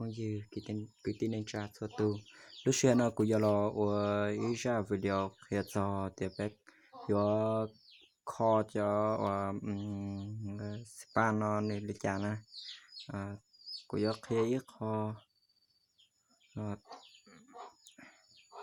Phooj ywg kwv tij neej tsa txhua tus, lub sij hawm no kuv yuav los ua ib zaj video qhia txog tias peb yuav kho cov uas spam no nws li cas na. Kuv yuav qhia ib qho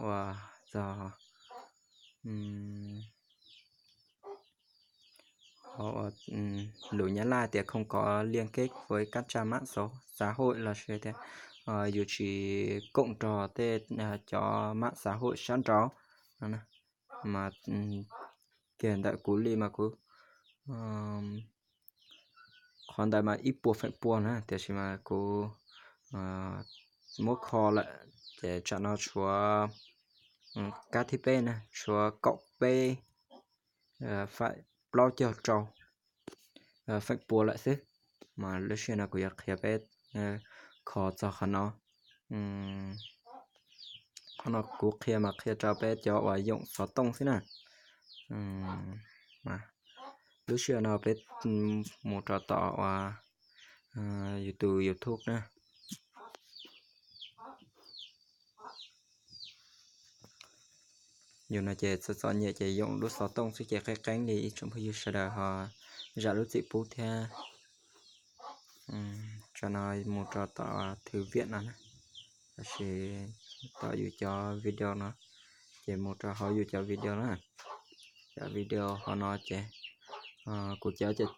uas txog lus Nyab Laj tias không có liên kết với các trang mạng xã hội lossis tias yus tsis koom nrog tej cov mạng xã hội sab nraud no. Mas kiag ntawm kuv li mas kuv qhov ntawd mas ib puas feem pua na, tiam sis mas kuv muab kho lawm ces tsam no tshuav kab thib peb na, tshuav kaum peb faim plaub caug rau feem pua lawm xwb. Mas lub sij hawm no kuv yuav qhia peb kho txog qhov no. Qhov no kuv qhia mas qhia rau peb cov uas yoom xov tooj xwb na. Lub sij hawm no peb mus rau tom uas yus tus YouTube na. Yus no ces txom txom nyem ces yoom lub xov tooj xwb ces qeeb qeeb li ib tsoom phooj ywg sawv daws ho zam lub txim pub thiab. Tsam no mus rau tom thư viện no na, lossis tom yus cov video no, ces mus rau hauv yus cov video na. Cov video hauv no ces kuv cov ces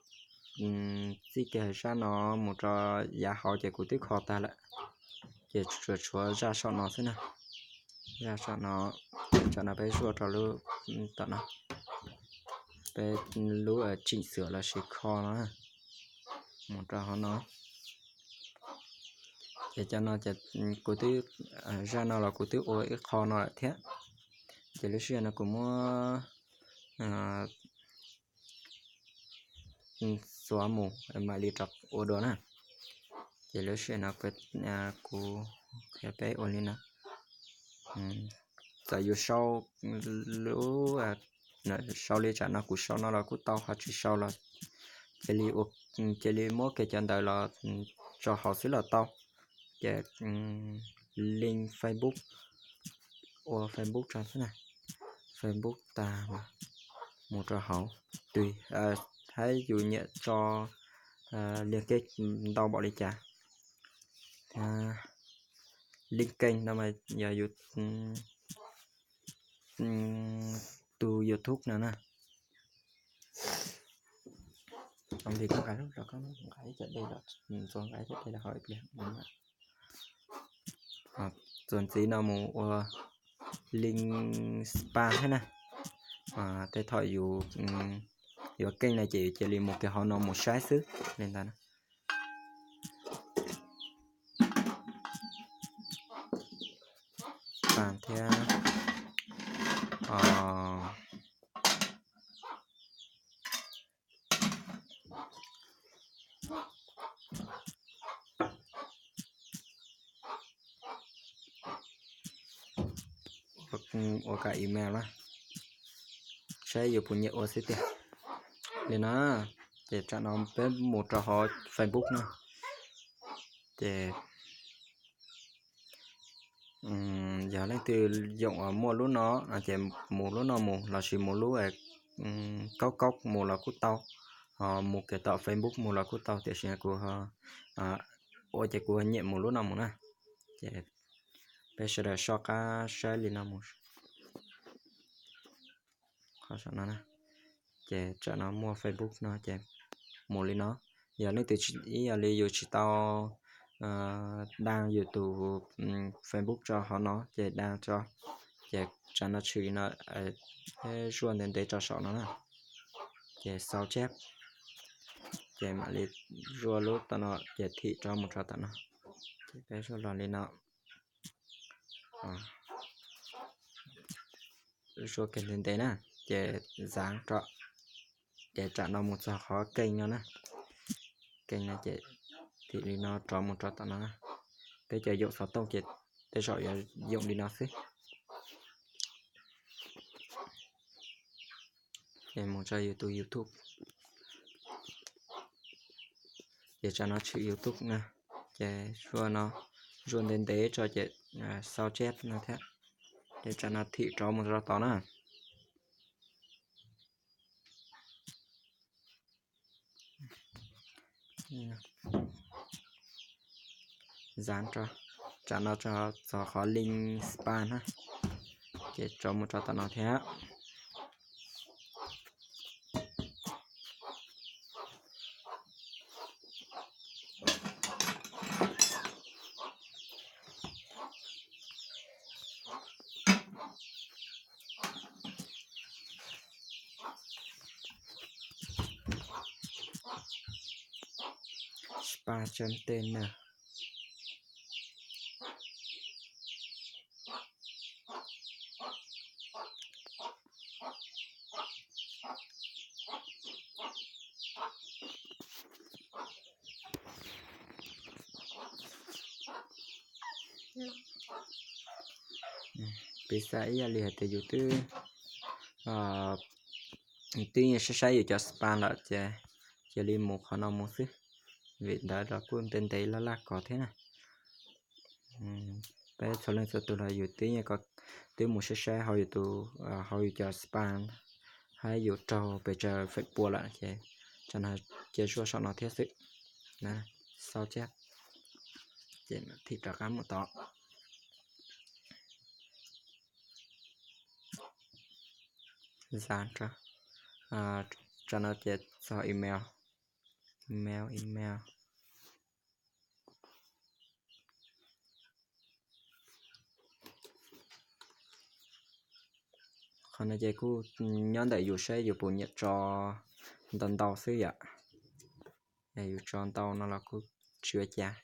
txij kiag zaj no mus rau yav hauv ces kuv twb kho tag lawm, ces tsuas tshuav zaj saum no xwb na. Zaj saum no, tsam no peb zuaj rau lub tom no, peb lub chỉnh sửa lossis kho no na, mus rau hauv no. Ces cov no ces kuv twb, zaj no los kuv twb ua ib qho no lawm thiab. Ces lub sij hawm no kuv muab xuav mus mam li rov ua dua na. Ces lub sij hawm no kuv qhia peb ua li no. Txawm yus sau lub, sau li tsam no kuv sau no los kuj tau, ho tsis sau los cia li muab kiag cov ntawd los tso hauv xwb los tau. Ces link Facebook, ua Facebook tso xwb na. Facebook tag mas mus rau hauv, tùy hais yus nyiam tso liên kết ntau npaum li cas. Link kênh no mas yog yus tus YouTube no na. Txuas ntxiv no mus ua link spam thiab na. Tej thaum yus yuav kênh no ces yus cia li mus kiag hauv no mus saib xwb li ntawd na. Spam thiab. Ua kav email na, saib yus puas nyiam ua xwb tiag. Li no, ces tsam no peb mus rau hauv Facebook na. Ces yog leej twg yoom uas muaj lub no no ces mus lub no mus, lossis mus lub kaub kaub mus los kuj tau, ho mus kiag tom Facebook mus los kuj tau, tiam sis kuv ua ces kuv nyiam mus lub no mus na. Ces peb sawv daws soj qab saib li no mus. Qhov saum no na, ces tsam no muaj Facebook no ces mus li no. Yog leej twg ib yam li yus tsis tau daj yus tus Facebook tso hauv no ces daj tso. Ces tsam no tshwm li no, peb zuaj ntev ntev rau saum no na. Ces sau tseb, ces mam li zuaj lub tom no ces thim rov mus rau tom no. Ces peb zuaj los li no. Zuaj kiag ntev ntev na, ces zav rau. Ces tsam no mus txog qhov kênh no na. Kênh no ces thim li no rov mus rau tom no na. Peb cov yoom xov tooj ces tej zaum yuav yoom li no xwb. Ces mus rau yus tus YouTube. Ces tsam no tshwm YouTube na, ces zuaj no, zuaj ntev ntev tso ces xau tseb no thiab. Ces tsam no thim rov mus rau tod na. Zav, tsam no txog qhov link spa na, ces rov mus rau tom no thiab. Spa tseem tej na. Piv xav ib yam li hais tias yus twb, twb yeej saib saib yus cov spa lawm ces cia li mus qhov no mus xwb, vim ntawd los kuj ntev ntev laj laj kov thiab na. Peb txhua leej txhua tus los yus twb yeej, twb mus saib saib hauv yus tus, hauv yus cov spa, hab yus raug pes tsawg feem pua lawm ces tsam no cia zuaj saum no thiab xwb. Xau thiab, ces thim rov qab mus tod. Zav, tsam no ces txog email, email, email. Qhov no ces kuj nyob ntawm yus saib yus puas nyiam tso ntau ntau xwb yom. Yus tso ntau no los kuj tsis ua cas.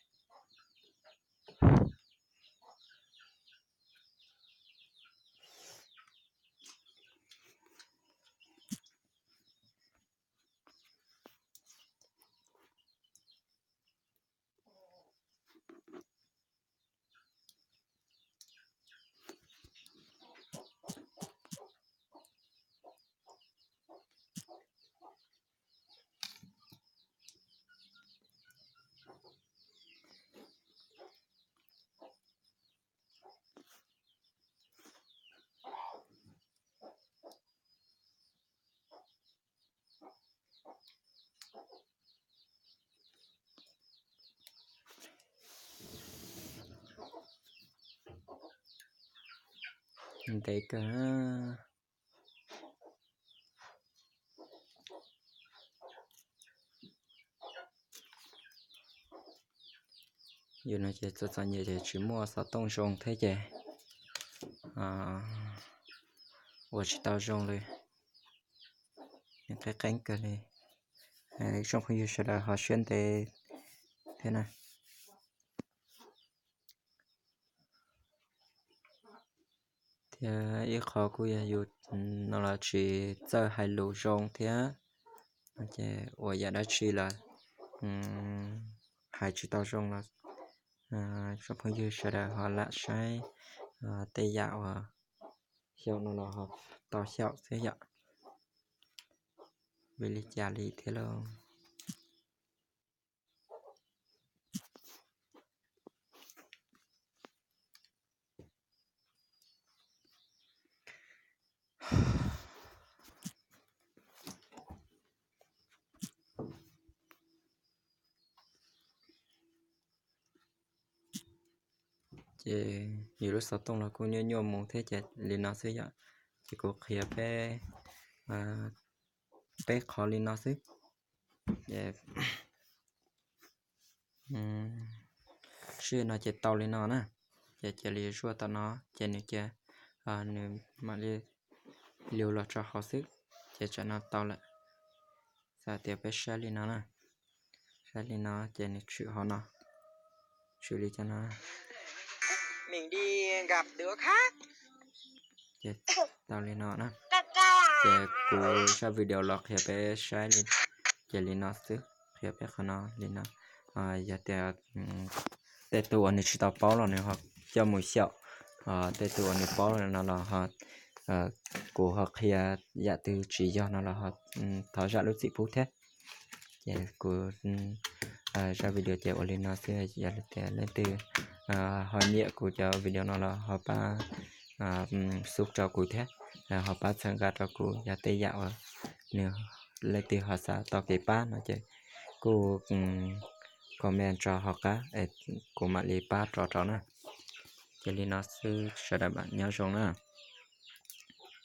Ntev kawg. Yus no ces txom txom nyem ces tsis muaj xov tooj zoo thiab ces ua tsis tau zoo li. Nws qeeb qeeb kawg li. Tsoom phooj ywg sawv daws ho siab ntev thiab na. Thiab ib qho kuj yog yus no los tsis txawj hais lus zoo thiab, ces ua yam dab tsi los hais tsis tau zoo los tsoom phooj ywg sawv daws ho lam saib tej yam uas xyaum no los ho tau xyaum xwb yom. Vim li cas li thiab lauj? Ces yus lub xov tooj los kuj nyuaj nyuaj mus thiab ces li no xwb yom. Ces kuv qhia peb, peb qhov li no xwb. Ces sij no ces tau li no na. Ces cia li zuaj tom no ces nws cia, nws mam li liug los rau hauv xwb. Ces tsam no tau lawm. Xav tias peb saib li no na. Saib li no ces nws tshwm hauv no. Tshwm li cov no. Ces tau li no na. Ces kuv zaj video los qhia peb saib li, ces li no xwb, qhia peb qhov no li no. Yog tias tej tug uas nws tsis tau paub los nws ho coj mus xyaum, tej tug uas nws paub no los kuv ho qhia yam twg tsis yog no los thov zam lub txim pub thiab. Ces kuv zaj video ces ua li no xwb, yog tias leej twg ho nyiam kuv cov video no los ho pab sub rau kuv thiab, ho pab txhawb nqa rau kuv. Yog tej yam uas nws, leej twg ho xav tau kev pab no ces kuj comment rau hauv qab es kuv mam li pab rov rau na. Ces li no xwb, sawv daws nyob zoo na.